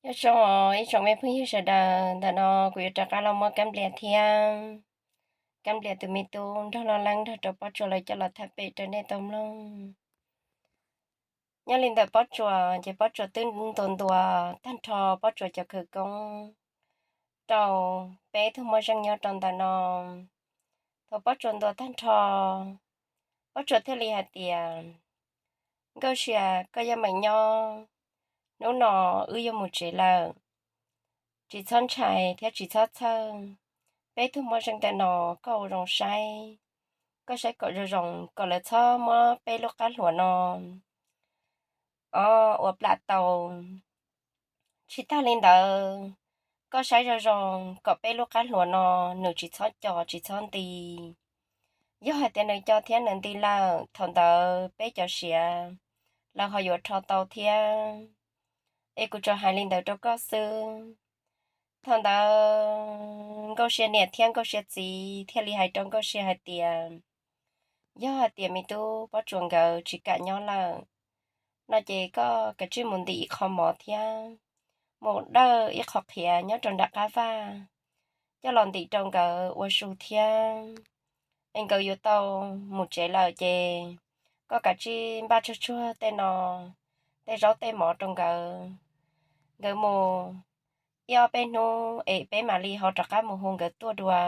Nyob zoo ib tsoom me phooj ywg sawv daws, ntawm no kuv yuav rov qab los muab Kab Nplias thiab Kab Nplias tus me tub nrog Loj Leeb nrog rau Pob Tsuas lawv coj los tham pem rau nej tau mloog. Nyob li ntawm Pob Tsuas ces Pob Tsuas twb ntuas ntuas tag nrho Pob Tsuas cov khawv koob rau peb tug moj zeej nyob rau ntawm no. Thaum Pob Tsuas ntuas tag nrho, Pob Tsuas thiaj li hais tias, Nkauj Sia, koj yeej meem nyob, hnub no wb yuav mus tsev lawm. Tsis txhob ntshai thiab tsis txhob txhawj, peb tug moj zeej ntawm no koj ua zoo saib, koj saib kom zoo zoo kom lawv txhob muab peb lub qab hluas no o ua plam tau. Tsis tag li ntawd, koj saib zoo zoo kom peb lub qab hluas no nws tsis txhob co tsis txhob nti. Yog hais tias nws co thiab nws nti lawm, thaum ntawd peb cov siav lawv ho yuav rho tau thiab. Es kuv tsuas hais li ntawd rau koj xwb. Thaum ntawd Nkauj Sia niam thiab Nkauj Sia txiv thiaj li hais rau Nkauj Sia hais tias, Yog hais tias me tub Pob Tsuas nkawd tsis kam nyob lawm no ces koj kav tsij mus ntim ib qho mov thiab mus dawj ib qho qhiav nyob rau nram qab vaj coj los ntim rau nkawd ua su thiab. Es nkawd yuav tau mus tsev lawm ces koj kav tsij npaj tsuag tsuag tej no, tej zaub tej mov rau nkawd. Nkawd mus ib ob peb hnub es peb mam li ho rov qab mus hu nkawd tuaj dua.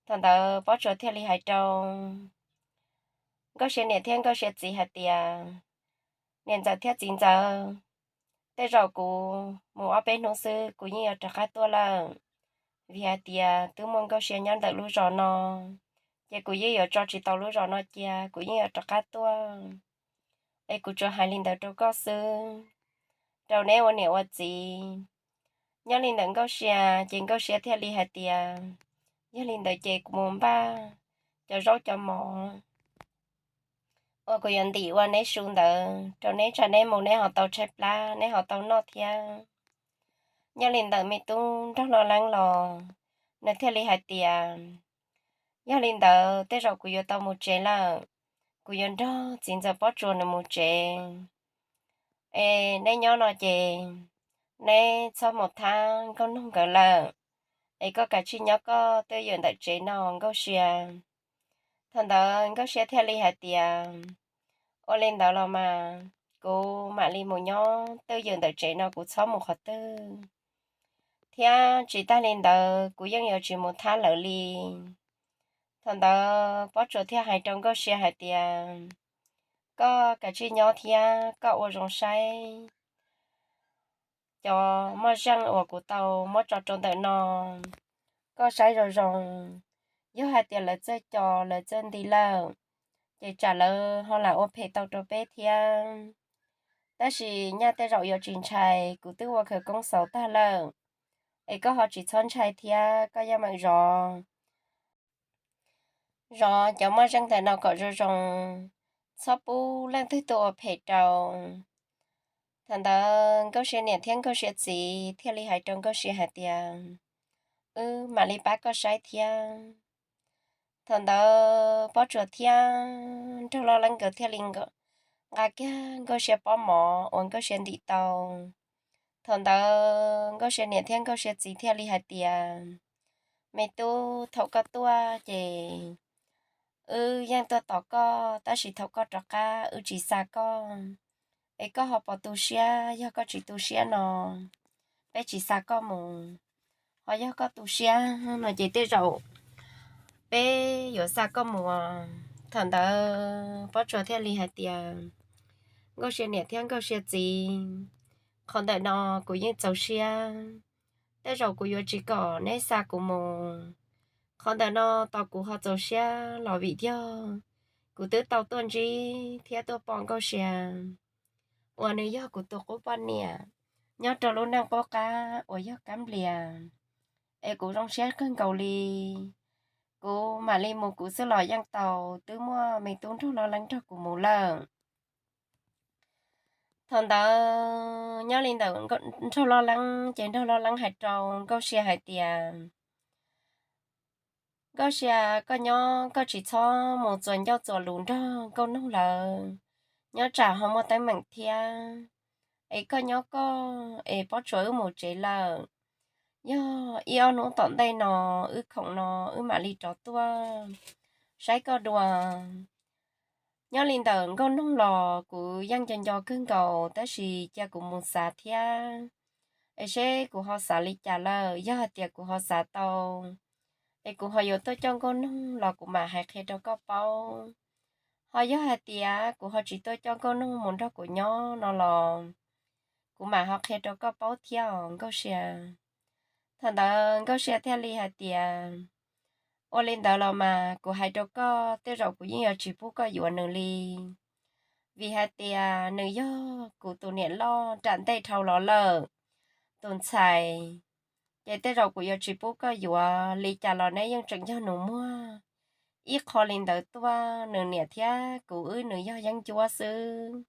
Thaum ntawd Pob Tsuas thiaj li hais rau Nkauj Sia niam thiab Nkauj Sia txiv hais tias, Niam ntxawm thiab txiv ntxawm, tej zaum kuv mus ob peb hnub xwb kuv yeej yuav rov qab tuaj lawm, vim hais tias twb muaj Nkauj Sia nyob ntawm lub zos no, ces kuv yeej yuav tso tsis tau lub zos no cia, kuv yeej yuav rov qab tuaj. Es kuv tsuas hais li ntawd rau koj xwb, rau neb ua niam ua txiv. Nyob li ntawm Nkauj Sia ces Nkauj Sia thiaj li hais tias, Yog li ntawd ces kuv mus npaj cov zaub cov mov uas kuv yuav ntim ua neb su ntawd rau neb tsam neb mus neb ho tau tshaib plab neb ho tau noj thiab. Nyob li ntawm me tub nraug Loj Leeb los nws thiaj li hais tias, Yog li ntawd tej zaum kuv yuav tau mus tsev lawm, kuv yuav nrog txiv ntxawm Pob Tsuas nws mus tsev. Es neb nyob no ces neb txhob mus thab Nkauj Noog nkawd lawm, es koj kav tsij nyob koj twj ywm ntawm tsev no Nkauj Sia. Thaum ntawd Nkauj Sia thiaj li hais tias, Ua li ntawd los mas kuv mam li mus nyob twj ywm ntawm tsev no, kuv txhob mus qhov twg, thiab tsis tag li ntawd kuv yeej yuav tsis mus thab lawv li. Thaum ntawd Pob Tsuas thiaj hais rau Nkauj Sia hais tias, Koj kav tsij nyob thiab koj ua zoo saib cov moj zeej uas kuv tau muab tso rau ntawm no, koj saib zoo zoo. Yog hais tias lawv txawj co lawv txawj nti lawm, ces tsam lawv ho lam ua phem tau rau peb thiab. Tab sis nyaj tej zaum yuav tsis ntshai, kuv twb ua khawv koob xauv tag lawm, es koj ho tsis txhob ntshai thiab koj yeej meem zov zov cov moj zeej ntawm no kom zoo zoo, txhob pub leej twg tuaj ua phem rau. Thaum ntawd Nkauj Sia niam thiab Nkauj Sia txiv thiaj li hais rau Nkauj Sia hais tias, Wb mam li pab koj saib thiab. Thaum ntawd Pob Tsuas thiab nraug Loj Leeb nkawd thiaj li nqa kiag Nkauj Sia pob mov uas Nkauj Sia ntim tau. Thaum ntawd Nkauj Sia niam thiab Nkauj Sia txiv thiaj li hais tias, Me tub, thaum koj tuaj ces wb yeej tuaj tos koj, tab sis thaum koj rov qab wb tsis xa koj. Es koj ho puas tu siab? Yog koj tsis tu siab no, peb tsis xa koj mus. Ho yog koj tu siab no ces tej zaum peb yuav xa koj mus. Thaum ntawd Pob Tsuas thiaj li hais tias, Nkauj Sia niam thiab Nkauj Sia txiv, qhov ntawm no kuv yeej txaus siab. Tej zaum kuv yuav tsis kom neb xa kuv mus. Qhov ntawm no tos kuv ho txaus siab los vim tiag, kuv twb tau tuaj ntsib thiab tuaj pom Nkauj Sia uas nws yog kuv tus qub poj niam nyob rau lub neej qub qab uas yog Kab Nplias. Es kuv zoo siab kawg nkaus li. Kuv mam li mus kuv xwb los yeej tau, twb muaj me tub nraug Loj Leeb nrog kuv mus lawm. Thaum ntawd nyob li ntawm nraug Loj Leeb ces nraug Loj Leeb hais rau Nkauj Sia hais tias, Nkauj Sia, koj nyob koj tsis txhob mus txuas ncauj txuas lus nrog Nkauj Noog lawv, nyob tsam ho muaj teeb meem thiab. es koj nyob koj, es Pob Tsuas wb mus tsev lawm. Yog ib ob hnub tom ntej no, wb khoom no wb mam li rov tuaj saib koj dua. Nyob li ntawm Nkauj Noog los kuv yeej nco nco kawg nkaus, tab sis cia kuv mus xav thiab, es seb kuv ho xav li cas lawm. Yog hais tias kuv ho xav tau, es kuv ho yuav tuaj coj Nkauj Noog los kuv mam hais qhia rau koj paub. Ho yog hais tias kuv ho tsis tuaj coj Nkauj Noog mus nrog kuv nyob no los, kuv mam ho qhia rau koj paub thiab os Nkauj Sia. Thaum ntawd Nkauj Sia thiaj li hais tias, ua li ntawd los mas kuv hais rau koj, tej zaum kuv yeej yuav tsis pub koj yuav nws li, vim hais tias nws yog kuv tus niam loj nram ntej dhau los lawm tus ntxhais, ces tej zaum kuv yuav tsis pub koj yuav. Li cas los neb yeej tseem yog nus muag, ib qho li ntawd tuaj, nws niam thiab kuv wb nws yog yeeb ncuab xwb,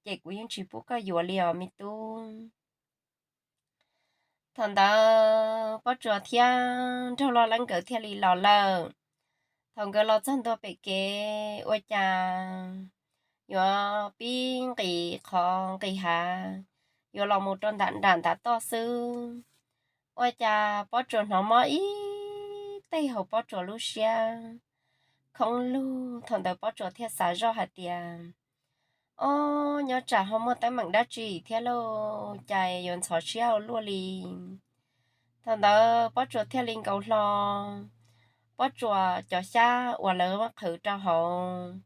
ces kuv yeej tsis pub koj yuav li os me tub. Thaum ntawd Pob Tsuas thiab Nraug Loj Leeb nkawd thiaj li los lawm. Thaum nkawd los txog ntua pem kev ua cas yuav pib nqis qhov nqis hav, yuav los mus rau nram nram ntav toj xwb, ua cas Pob Tsuas hnov mob ib teg hauv Pob Tsuas lub siab khoob lug. Thaum ntawd Pob Tsuas thiaj xav zoj hais tias, ob, nyob tsam ho muaj teeb meem dab tsi thiab lauj, cas yuav ntxhov siab ua luaj li. Thaum ntawd Pob Tsuas thiaj li nkaus hlo Pob Tsuas cov xyab uas lawv muab qhwv rau hauv,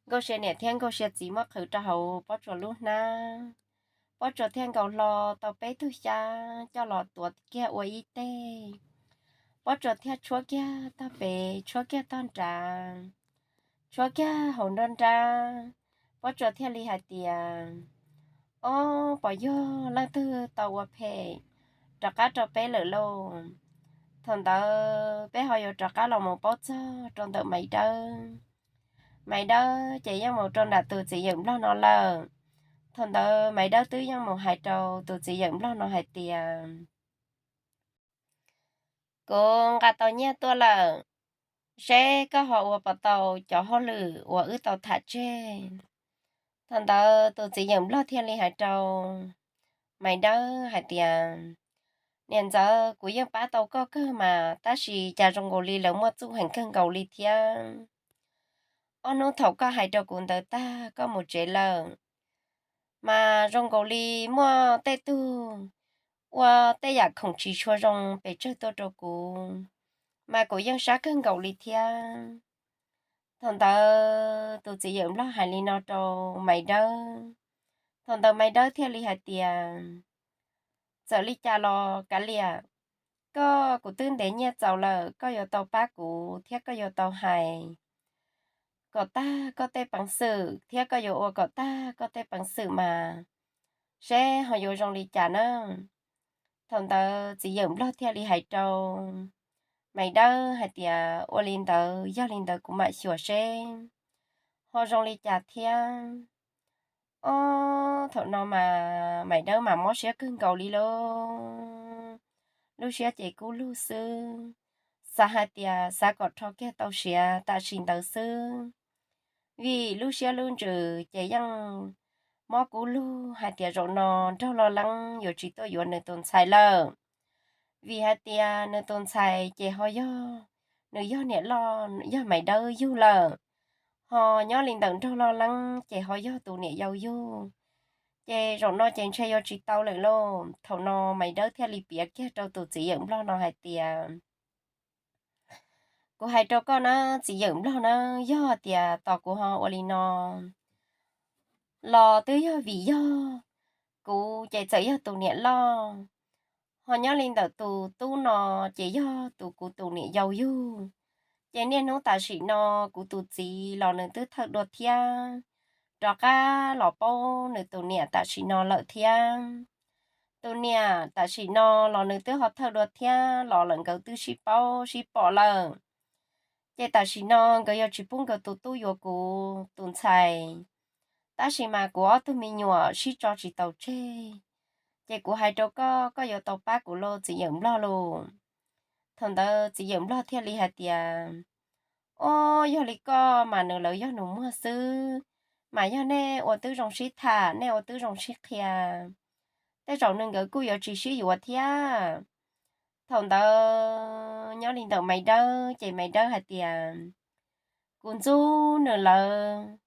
Nkauj Sia niam thiab Nkauj Sia txiv muab qhwv rau hauv Pob Tsuas lub hnab. Pob Tsuas thiaj nkaus hlo tau peb tug xyab coj los tuav kiag ua ib teg. Pob Tsuas thiaj tshuab kiag tog pem, tshuab kiag tog nrad, tshuab kiag hauv nruab nrab. Pob Tsuas thiaj li hais tias, ob, pom yog leej twg tau ua phem rov qab rau peb lawm lauj. Thaum ntawd peb ho yuav rov qab los mus paub txog rau ntawm Maiv Dawb. Maiv Dawb ces yeej mus rau nram tus txiv yawm nplog no lawm. Thaum ntawd Maiv Dawb twb yeej mus hais rau tus txiv yawm nplog no hais tias, kuv nqa tau nyiaj tuaj lawm, seb koj ho ua puas tau cov hauj lwm uas wb tau tham tseg. Thaum ntawd tus txiv yawm nplog thiaj li hais rau Maiv Dawb hais tias, niam ntxawm, kuv yeej pab tau koj kawg mas, tab sis cas zoo nkaus li lawv muaj txuj heev kawg nkaus li thiab. Ob hnub thaum koj hais rau kuv ntawd tag koj mus tsev lawm, mas zoo nkaus li muaj tej tug ua tej yam khoom tsis tshua zoo pes tsawg tuaj rau kuv, mas kuv yeej sab kawg nkaus li thiab. Thaum ntawd tus txiv yawm nplog hais li no rau Maiv Dawb. Thaum ntawd Maiv Dawb thiaj li hais tias, txawm li cas los kav liam, koj, kuv twb ntev nyiaj txaus lawm, koj yuav tau pab kuv thiab koj yuav tau hais kom tag koj tej peev xwm thiab koj yuav ua kom tag koj tej peev xwm mas, seb ho yuav zoo li cas na. Thaum ntawd txiv yawm nplog thiaj li hais rau Maiv Dawb hais tias, ua li ntawd, yog li ntawd kuv mam xyuas seb ho zoo li cas thiab. Ob, thaum no mas Maiv Dawb mas mob siab kawg nkaus li lauj. Lub siab ces kub lug xwb, xav hais tias xav kom rho kiag tau siav tam sim ntawd xwb, vim lub siab lub ntsws ces yeej mob kub lug hais tias zaum no Nraug Loj Leeb yuav tsis tuaj yuav nws tus ntxhais lawm, vim hais tias nws tus ntxhais ces ho yog, nws yog niam loj, yog Maiv Dawb yug lawm, ho nyob li ntawm Nraug Loj Leeb ces ho yog tus niam yau yug. Ces zaum no ces ntshe yuav tsis tau lawm lauj. Thaum no Maiv Dawb thiaj li piav kiag rau tus txiv yawm nplog no hais tias, kuv hais rau koj na, txiv yawm nplog na, yog tias tos kuv ho ua li no los twb yog vim yog kuv ces txawm yog tus niam loj, ho nyob li ntawm tus tub no ces yog tus, kuv tus niam yau yug. Ces niaj hnub tam sim no kuv tus txiv los nws twb thawj dua thiab, rov qab los paub nws tus niam tam sim no lawm thiab. Tus niam tam sim no los nws twb ho thawj dua thiab los lawm, nkawd twb sib paub sib pom lawm. Ces tam sim no nkawd yuav tsis pub nkawd tus tub yuav kuv tus ntxhais, tab sis mas kuv ob tug me nyuam sib tso tsis tau tseg. Ces kuv hais rau koj, koj yuav tau pab kuv lauj txiv yawm nplog lauj. Thaum ntawd txiv yawm nplog thiaj li hais tias, ob, yog li koj mas nws, lawv yog nus muag xwb, mas yog nej ua tib zoo sib tham, nej ua tib zoo sib qhia, tej zaum nws nkawd kuj yuav tsis sib yuav thiab. Thaum ntawd nyob li ntawm Maiv Dawb ces Maiv Dawb hais tias, kuv ntxub nws lawv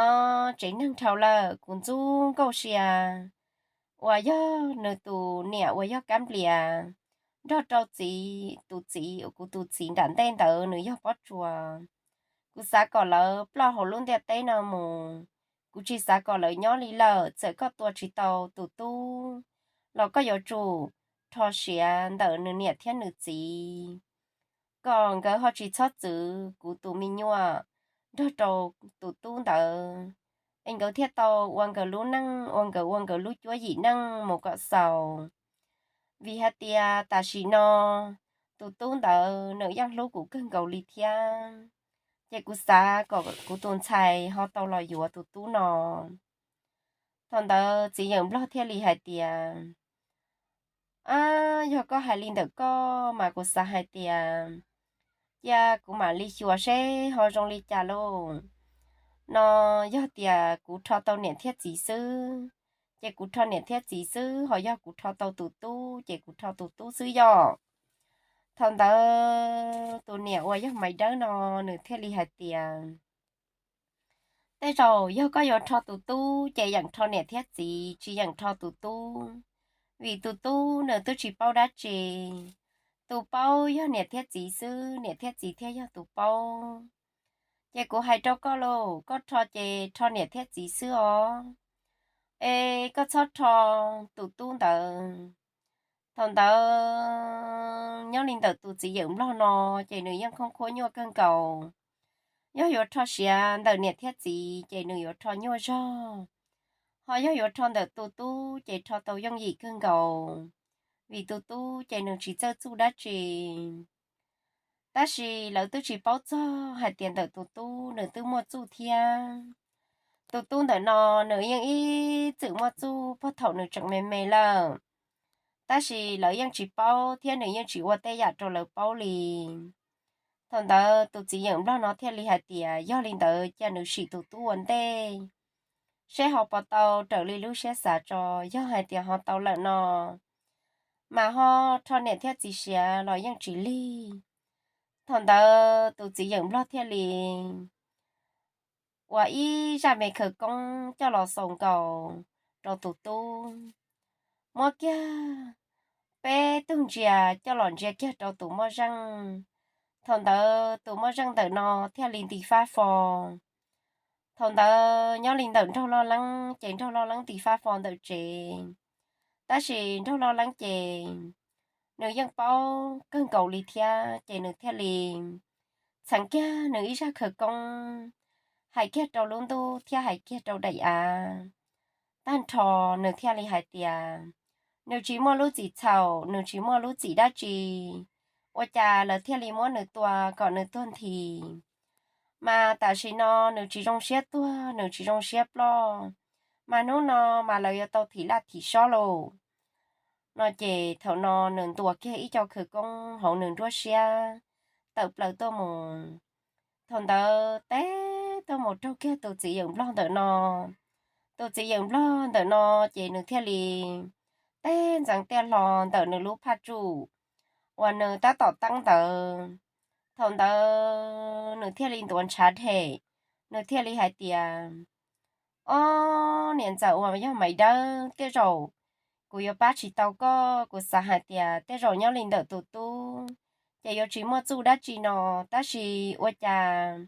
ob tsev neeg dhau lawm, kuv ntxub Nkauj Sia uas yog nws tus niam uas yog Kab Nplias, nrog rau txiv, tus txiv, kuv tus txiv nram ntej ntawd nws yog Pob Tsuas. Kuv xav kom lawv ploj hauv lub ntiaj teb no mus, kuv tsis xav kom lawv nyob li lawm. Txawm koj tua tsis tau tus tub los koj yuav tsum rho siav ntawm nws niam thiab nws txiv, kom nkawd ho tsis txhob txwv kuv tus me nyuam nrog rau tus tub ntawd, es nkawd thiaj tau ua nkawd lub neej, ua nkawd ua nkawd lub cuab yim neej mus kom xaus. Vim hais tias tam sim no tus tub ntawd nws yeej hlub kuv kawg nkaus li thiab, ces kuv xav kom kuv tus ntxhais ho tau los yuav tus tub no. Thaum ntawd txiv yawm nplog thiaj li hais tias, a, yog koj hais li ntawm koj mas kuv xav hais tias cia kuv mam li xyuas seb ho zoo li cas lauj. No yog tias kuv rho tau niam thiab txiv xwb, ces kuv rho niam thiab txiv xwb, ho yog kuv rho tau tus tub ces kuv rho tus tub xwb yom. Thaum ntawd tus niam uas yog Maiv Dawb no nws thiaj li hais tias, tej zaum yog koj yuav rho tus tub ces yeem rho niam thiab txiv, tsis yeem rho tus tub, vim tus tub nws twb tsis paub dab tsi. Tus paub yog niam thiab txiv xwb, niam thiab txiv thiaj yog tus paub. Ces kuv hais rau koj lauj, koj rho ces rho niam thiab txiv xwb os, es koj txhob rho tus tub ntawd. Thaum ntawd nyob li ntawm tus txiv yawm nplog no ces nws yeej khoob khuab nyuaj kawg nkaus. Yog yuav rho siav ntawm niam thiab txiv ces nws yuav rho nyuaj zog, ho yog yuav rho ntawm tus tub ces rho tau yooj yim kawg nkaus, vim tus tub ces nws tsis txawj txuj dab tsi. Tab sis lawv twb tsis paub txog hais tias ntawm tus tub nws twb muaj txuj thiab. Tus tub ntawm no nws yeej ib txwm muaj txuj puag thaum nws tseem me me lawm, tab sis lawv yeej tsis paub thiab nws yeej tsis ua tej yam rau lawv paub li. Thaum ntawd tus txiv yawm nplog no thiaj li hais tias yog li ntawd cia nws sim tus tub ua ntej, seb ho puas tau raws li lub siab xav tso. Yog hais tias ho tau lawm no mas ho rho niam thiab txiv siav los yeej tsis lig. Thaum ntawd tus txiv yawm nplog thiaj li ua ib zaj me khawv koob coj los xaus nkaus rau tus tub, muab kiag peb tug ntsia coj los ntsia kiag rau tus moj zeej. Thaum ntawd tus moj zeej ntawm no thiaj li nti fab fo. Thaum ntawd nyob li ntawm nraug loj leeb ces nraug loj leeb nti fab fo ntawm tsev, tab sis nraug loj leeb ces nws yeej paub kawg nkaus li thiab ces nws thiaj li txheev kiag nws ib zaj khawv koob, hais kiag rau lub ntuj thiab hais kiag rau daim av. Tag nrho nws thiaj li hais tias nws tsis muaj lub txim txhaum, nws tsis muaj lub txim dab tsi, ua cas lawv thiaj li muab nws tua kom nws tuag nthi. Mas tam sim no nws tsis zoo siab tuag, nws tsis zoo siab ploj, mas hnub no mas lawv yuav tau thim laj thim sob lauj. No ces thaum no nws ntuas kiag ib co khawv koob hauv nws nruab siab tawm plaws tuaj mus. Thaum ntawd teb tuaj mus raug kiag tus txiv yawm nplog ntawm no. Tus txiv yawm nplog ntawm no ces nws thiaj li teb ntxeev tiaj hlo ntawm nws lub phaj tsuj uas nws tab tom teeb ntawd. Thaum ntawd nws thiaj li ntuav ntshav dhem, nws thiaj li hais tias, ob niam ntxawm uas yog Maiv Dawb, tej zaum kuv yuav pab tsis tau koj. Kuv xav hais tias tej zaum nyob li ntawm tus tub ces yuav tsis muaj txuj dab tsi no, tab sis ua cas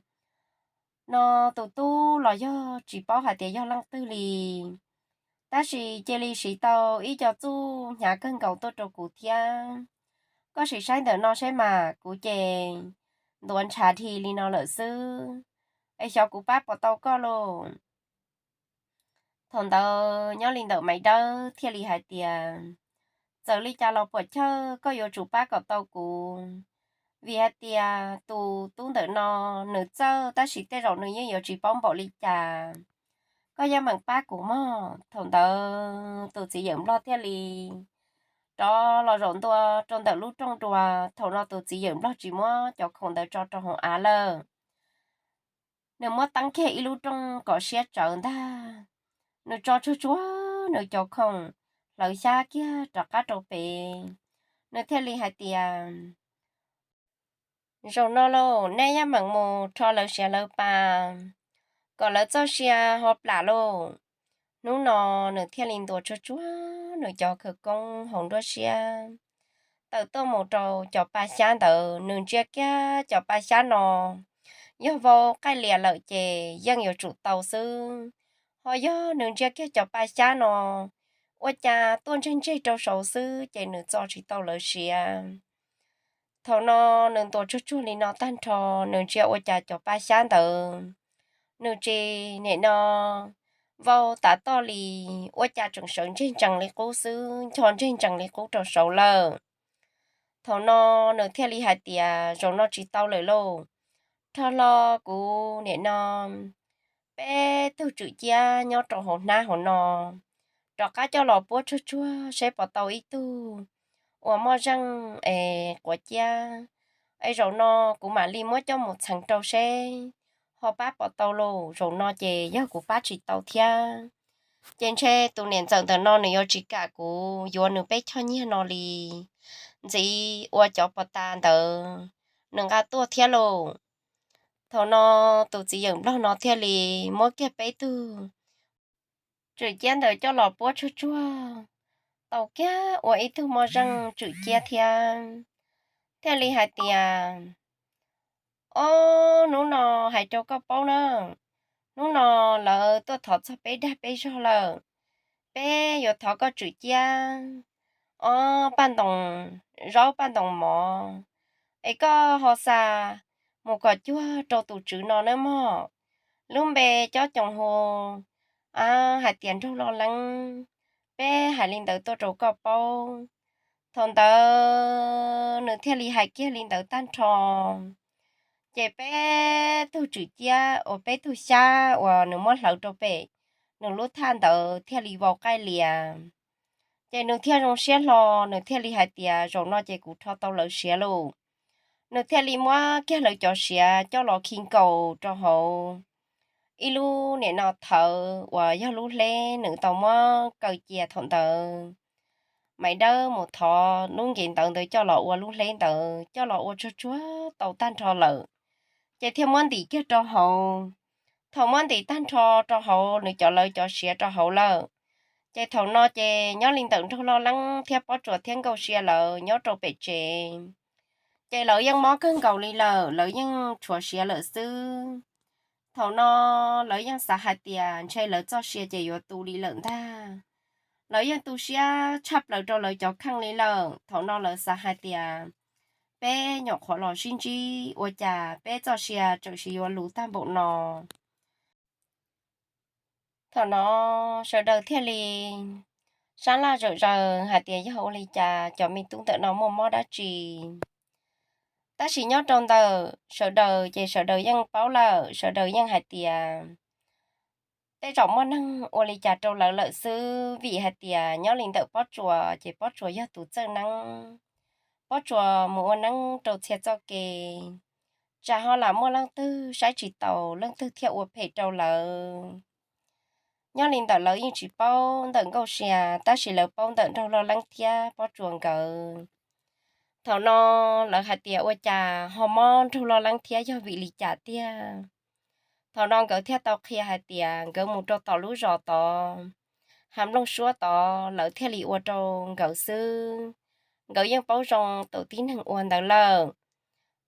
no tus tub los yog tsis paub hais tias yog leej twg li, tab sis cia li siv tau ib co txuj hnyav kawg nkaus tuaj rau kuv thiab. Koj sim saib ntawm no saib mas, kuv ces ntuav ntshav dhi li no lawm xwb, es xyov kuv pab puas tau koj lauj. Thaum ntawd nyob li ntawm Maiv Dawb thiaj li hais tias, txawm li cas los puam chawj koj yuav tsum pab kom tau kuv, vim hais tias tus tub ntawm no nws txawj tab sis tej zaum nws yeej yuav tsis paub npaum li cas. Koj yeej meem pab kuv mog. Thaum ntawd tus txiv yawm nplog thiaj li rov los zaum ntua rau ntawm lub rooj dua. Thaum no tus txiv yawm nplog tsis muab cov khoom ntawd tso rau hauv av lawm. nws muab teeb kiag ib lub rooj kom siab tsawv ntag. Nws tso tsuag tsuag nws cov khoom, hlawv xyab kiag rov qab rau pem, nws thiaj li hais tias, Zaum no lauj, nej yeej meem mus rho lawv siav lawv pa, kom lawv txoj sia ho plam lauj. Hnub no nws thiaj li ntuas tsuag tsuag nws cov khawv koob hauv nruab siab, tawm tuaj mus rau cov pa xyab ntawd. Nws ntsia kiag cov pa xyab no, yog vau qaij lias lawm ces yeej yuav tsum tau xwb. Ho yog nws ntsia kiag cov pa xyab no, ua cas tuaj ntseg ntseg rau saud xwb ces nws txo tsis tau lawv siav. Thaum no nws ntuas tsuag tsuag li no tag nrho, nws ntsia ua cas cov pa xyab ntawd, nws tsis nim no vau tav toj li, ua cas tseem sawv ntseg ntsees li qub xwb, ncho ntseg ntsees li qub rau saud lawm. Thaum no nws thiaj li hais tias, Zaum no tsis tau lawm lauj, rho hlo kuv nim no peb tug tswm ciab nyob rau hauv hnab hauv no, rov qab coj los puab tsuag tsuag seb puas tau ib tug uas moj zeej es quav ciab. Es zaum no kuv mam li muab coj mus txheev rau seb ho pab puas tau lauj. Zaum no ces yog kuv pab tsis tau thiab, ces ntshe tus niam ntxawm ntawm no nws yuav tsis kam kuv yuav nws peb choj nyiaj no li. Ntxiv ua cov pov tas ntawd nws nqa tuaj thiab lauj. Thaum no tus txiv yawm nplog no thiaj li muab kiag peb tug tswm ciab ntawd coj los puab tsuag tsuag, tau kiag ua ib tug moj zeej tswm ciab thiab, thiaj li hais tias, Ob, hnub no hais rau koj paub na, hnub no lawv tuaj thov txog peb dag peb zog lawm. Peb yuav thov koj tswm ciab ob paj ntoos zaub paj ntoos mov, es koj ho xa mus kom cuag rau tus tswv no nawb mog. Lub npe cob coos hu hais tias Nraug Loj Leeb. Peb hais li ntawd tuaj rau koj paub. Thaum ntawd nws thiaj li hais kiag li ntawd tag nrho, ces peb tug tswm ciab uas peb tug xyab uas nws muab hlawv rau pem nws lub thaj ntawd thiaj li vau qaij lias. Ces nws thiaj zoo siab hlo, nws thiaj li hais tias, Zaum no ces kuv rho tau lawv siav lauj. Nws thiaj li muab kiag lawv cov siav coj los khi nkaus rau hauv ib lub nim no thawv uas yog lub hleb nws tau muab kaw cia thaum ntawd. Maiv Dawb mus thov lub nkev ntawv ntawd coj los ua lub hleb ntawd, coj los ua tsuag tsuag tau tag nrho lawm, ces thiaj muab ntim kiag rau hauv. Thaum muab ntim tag nrho rau hauv nws cov lawv cov siav rau hauv lawm, ces thaum no ces nyob li ntawm Nraug Loj Leeb thiab Pob Tsuas thiab Nkauj Sia lawv nyob rau pem tsev, ces lawv yeej mob kawg nkaus li lawm, lawv yeej tshuav siav lawm xwb. Thaum no lawv yeej xav hais tias ntshe lawv txoj sia ces yuav tu li lawm ntag. Lawv yeej tu siab tshaj plaws rau lawv cov kheej li lawm. Thaum no lawv xav hais tias, Peb nyuam qhuav los sib ntsib, ua cas peb txoj sia tseem yuav luv tag npaum no? Thaum no sawv daws thiaj li sab laj zom zaws hais tias yog ua li cas cov me tub ntawm no muaj mob dab tsi. Tab sis nyob rau ntawm sawv daws ces sawv daws yeej paub lawm, sawv daws yeej hais tias tej zaum muaj neeg ua li cas rau lawv lawm xwb, vim hais tias nyob li ntawm Pob Tsuas ces Pob Tsuas yog tus txawj neeb. Pob Tsuas mus ua neeb rau txhia txoj kev, tsam ho lam muaj leej twg saib tsis taus, leej twg thiaj ua phem rau lawv. Nyob li ntawm lawv yeej tsis paub ntawm Nkauj Sia, tab sis lawv paub ntawm Nraug Loj Leeb thiab Pob Tsuas nkawd. Thaum no lawv hais tias ua cas ho mob Nraug Loj Leeb thiab yog vim li cas tiag. Thaum no nkawd thiaj tau qhia hais tias nkawd mus rau tom lub zos tod, Hav Nplooj Suab tod, lawv thiaj li ua rau nkawd xwb. Nkawd yeej paub zoo tus tib neeg ua ntawd lawm.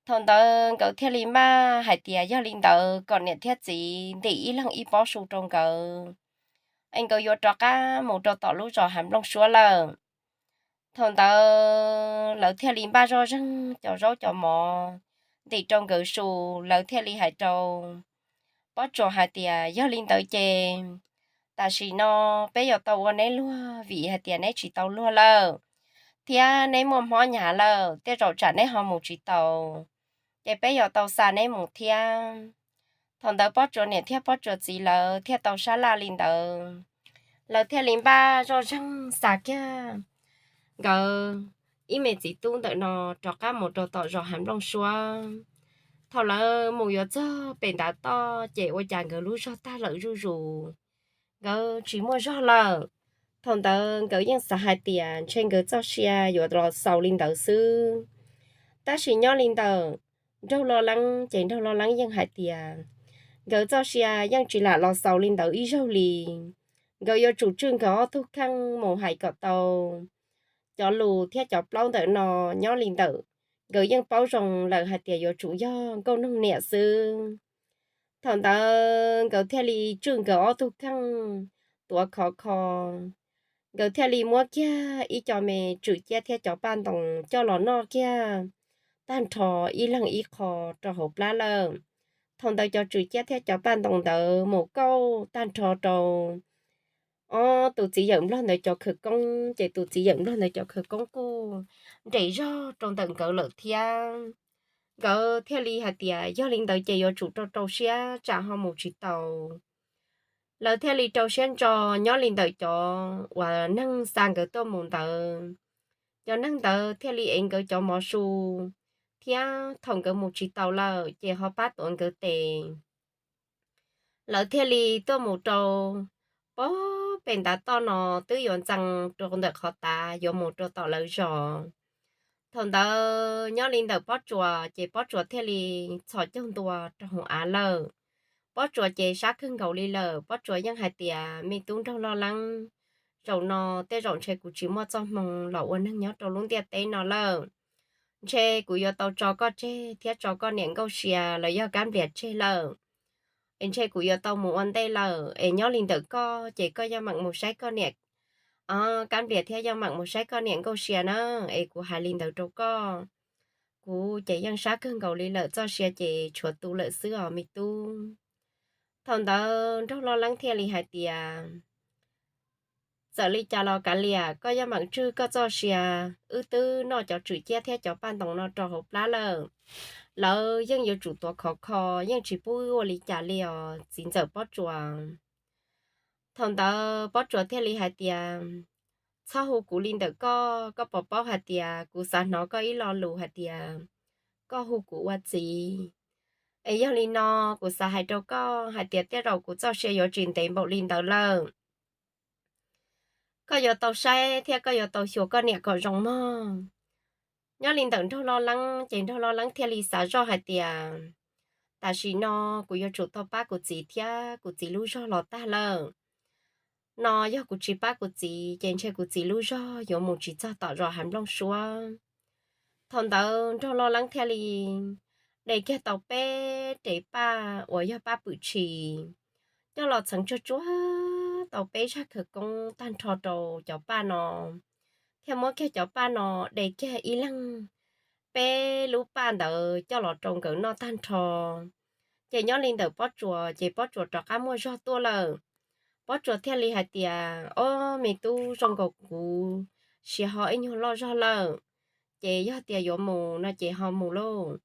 Thaum ntawd nkawd thiaj li maj hais tias yog li ntawd kom niam thiab txiv ntim ib leeg ib pob su rau nkawd, es nkawd yuav rov qab mus rau tom lub zos Hav Nplooj Suab lawm. Thaum ntawd lawv thiaj li npaj zoj zeeg cov zaub cov mov ntim rau nkawd su, lawv thiaj li hais rau Pob Tsuas hais tias yog li ntawd ces tam sim no peb yuav tau ua neb luag vim hais tias neb tsis tau luag lawm, thiab neb muaj mob hnyav lawm, tej zaum tsam neb ho mus tsis taus, ces peb yuav tau xa neb mus thiab. Thaum ntawd Pob Tsuas niam thiab Pob Tsuas txiv lawv thiaj tau sab laj li ntawd, lawv thiaj li npaj zoj zeeg xa kiag nkawd ib me txiv tub ntawm no rov qab mus rau tom zos Hav Nplooj Suab. Thaum lawv mus yuav txog pem ntav toj ces ua cas nkawd lub zog tag lawm zuj zus, nkawd tsis muaj zog lawm. Thaum ntawd nkawd yeej xav hais tias ntshe nkawd txoj sia yuav los xaus li ntawd xwb. Tab sis nyob li ntawm Nraug Loj Leeb ces Nraug Loj Leeb yeej hais tias nkawd txoj sia yeej tsis lam los xaus li ntawd ib zaug li. Nkawd yuav tsum tswj nkawd ob tug kheej mus hais kom tau cov lus thiab cov plaub ntawm no. Nyob li ntawm nkawd yeej paub zoo lawm hais tias yuav tsum yog nkauj noog niam xwb. Thaum ntawd nkawd thiaj li tswj nkawd ob tug kheej tuav khov kho. Nkawd thiaj li muab kiag ib co me tswm ciab thiab cov paj ntoos coj los noj kiag tag nrho ib leeg ib qho rau hauv plab lawm. Thaum ntawd cov tswm ciab thiab cov paj ntoos ntawd mus kauj tag nrho rau ob tus txiv yawm nplog ntawd cov khawv koob, ces tus txiv yawm nplog ntawd cov khawv koob kuj nres zog rau ntawm nkawd lawm thiab. Nkawd thiaj li hais tias yog li ntawd ces yuav tsum rau rau siab tsam ho mus tsis tau. Lawv thiaj li rau siab ntso. Nyob li ntawm cov uas neeg xa nkawd tuaj mus ntawd, cov neeg ntawd thiaj li ev nkawd cov mov su, thiab thaum nkawd mus tsis taus lawm ces ho pab tuav nkawd tes. Lawv thiaj li tuaj mus rau pob pem ntav toj no, twb yuav ntxees rau ntawm qhov tav yuav mus rau tom lawv zos. Thaum ntawd nyob li ntawm Pob Tsuas ces Pob Tsuas thiaj li txhos caug ntua rau hauv av lawm. Pob Tsuas ces sab kawg nkaus li lawm, Pob Tsuas yeej hais tias me tub Nraug Loj Leeb, zaum no tej zaum ntshe kuv tsis muaj txoj hmoo los ua neeg nyob rau lub ntiaj teb no lawm. Ntshe kuv yuav tau tso koj tseg thiab tso koj niam Nkauj Sia los yog Kab Nplias tseg lawm. Es ntshe kuv yuav tau mus ua ntej lawm, es nyob li ntawm koj ces koj yeej meem mus saib koj niam Kab Nplias thiab yeej meem mus saib koj niam Nkauj Sia na. Es kuv hais li ntawd rau koj, kuv ces yeej sab kawg nkaus li lawm, txoj sia ces tshuav tu lawm xwb os me tub. Thaum ntawd Nraug Loj Leeb thiaj li hais tias txawm li cas los kav liam, koj yeej meem tswj koj txoj sia. Wb twb noj cov tswm ciab thiab cov paj ntoos no rau hauv plab lawm, lawv yeej yuav tsum tuav khov kho, yeej tsis pub wb ua li cas li os txiv ntxawm Pob Tsuas. Thaum ntawd Pob Tsuas thiaj li hais tias txhob hu kuv li ntawm koj, koj puas paub hais tias kuv xav hnov koj ib lo lus hais tias koj hu kuv ua txiv. Es yog li no kuv xav hais rau koj hais tias tej zaum kuv txoj sia yuav tsis ntev npaum li ntawd lawm. Koj yuav tau saib thiab koj yuav tau xyuas koj niam kom zoo mog. Nyob li ntawm Nraug Loj Leeb ces Nraug Loj Leeb thiaj li xav zoj hais tias tam sim no kuv yuav tsum tau pab kuv txiv thiab kuv txiv lub zog los tag lawm. No yog kuv tsis pab kuv txiv ces ntshe kuv txiv lub zog yuav mus tsis txog tom zos Hav Nplooj Suab. Thaum ntawd Nraug Loj Leeb thiaj li de kiag tau peb rev paj uas yog paj pwm tshis coj los txheev tsuag tsuag tau peb zaj khawv koob tag nrho rau cov paj no, thiaj muab kiag cov paj no de kiag ib leeg peb lub paj ntawd coj los rau nkawd noj tag nrho. Ces nyob li ntawm Pob Tsuas ces Pob Tsuas rov qab muaj zog tuaj lawm. Pob Tsuas thiaj li hais tias ob me tub, zoo nkaus kuv siav ho ib nyuag loj zog lawm, ces yog tias yuav mus no ces ho mus lauj.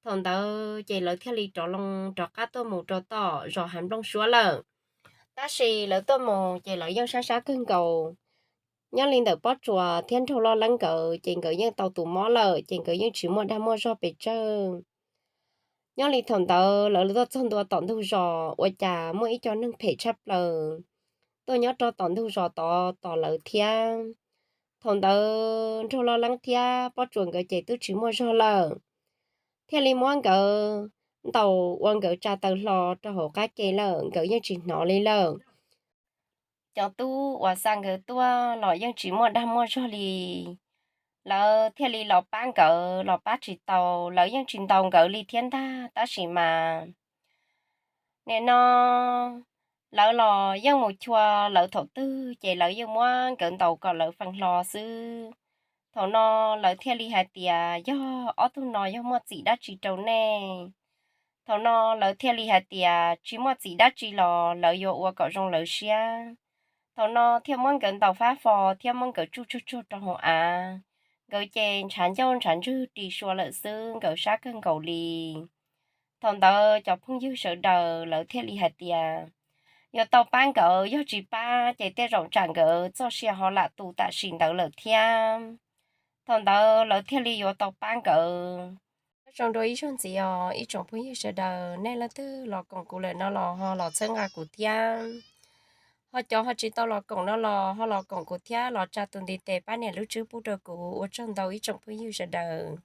Thaum ntawd ces lawv thiaj li rov loo rov qab tuaj mus rau tom zos Hav Nplooj Suab lawm. Tab sis lawv tuaj mus ces lawv yeej sab sab kawg nkaus. Nyob li ntawm Pob Tsuas thiab Nraug Loj Leeb nkawd ces nkawd yeej tau tus mob lawm ces nkawd yeej tsis muaj dag muaj zog pes tsawg. Nyob li thaum ntawd lawv tuaj txog ntua tom ntug zos ua cas muaj ib co neeg phem tshaj plaws tuaj nyob rau tom ntug zos tod tos lawv thiab. Thaum ntawd Nraug Loj Leeb thiab Pob Tsuas nkawd ces twb tsis muaj zog lawm, thiaj li muab nkawd ntaus ua nkawd tsa taw hlo rau hauv qab ke lawm, nkawd yeej tsis hnov li lawm. Cov tub uas xa nkawd tuaj los yeej tsis muaj dag muaj zog li. Lawv thiaj li los pab nkawd los pab tsis tau, lawv yeej tsis ntaus nkawd li thiab ntag, tab sis mas nim no lawv los yeej mus chua lawv thaum twg ces lawv yeej muab nkawd ntaus kom lawv fees hlo xwb. Thaum no lawv thiaj li hais tias yog ob tug no yog muaj txim dab tsi rau nej. Thaum no lawv thiaj li hais tias tsis muaj txim dab tsi los lawv yuav ua kom zoo lawv siab. Thaum no thiaj muab nkawd ntaus fab fo thiab muab nkawd tsuj tsuag tsuag rau hauv av. Nkawd ces ntshav ncauj ntshav ntswg ris sua lawm xwb, nkawd sab kawg nkaus li. Thaum ntawd cov phooj ywg sawv daws lawv thiaj li hais tias yuav tau pab nkawd, yog tsis pab ces tej zaum tsam nkawd txoj sia ho lam tu tam sim ntawd lawm thiab. Thaum ntawd lawv thiaj li yuav tau pab nkawd. Nyob zoo dua ib zaug ntxiv os ib tsoom phooj ywg sawv daws, nej leej twg los koom kuv lawm no los ho los txhawb nqa kuv thiab. Ho cov ho tsis tau los koom no los ho los koom kuv thiab, los tsa tus ntiv tes pab nias lub tswb pub rau kuv. Ua tsaug ntau ib tsoom phooj ywg sawv daws.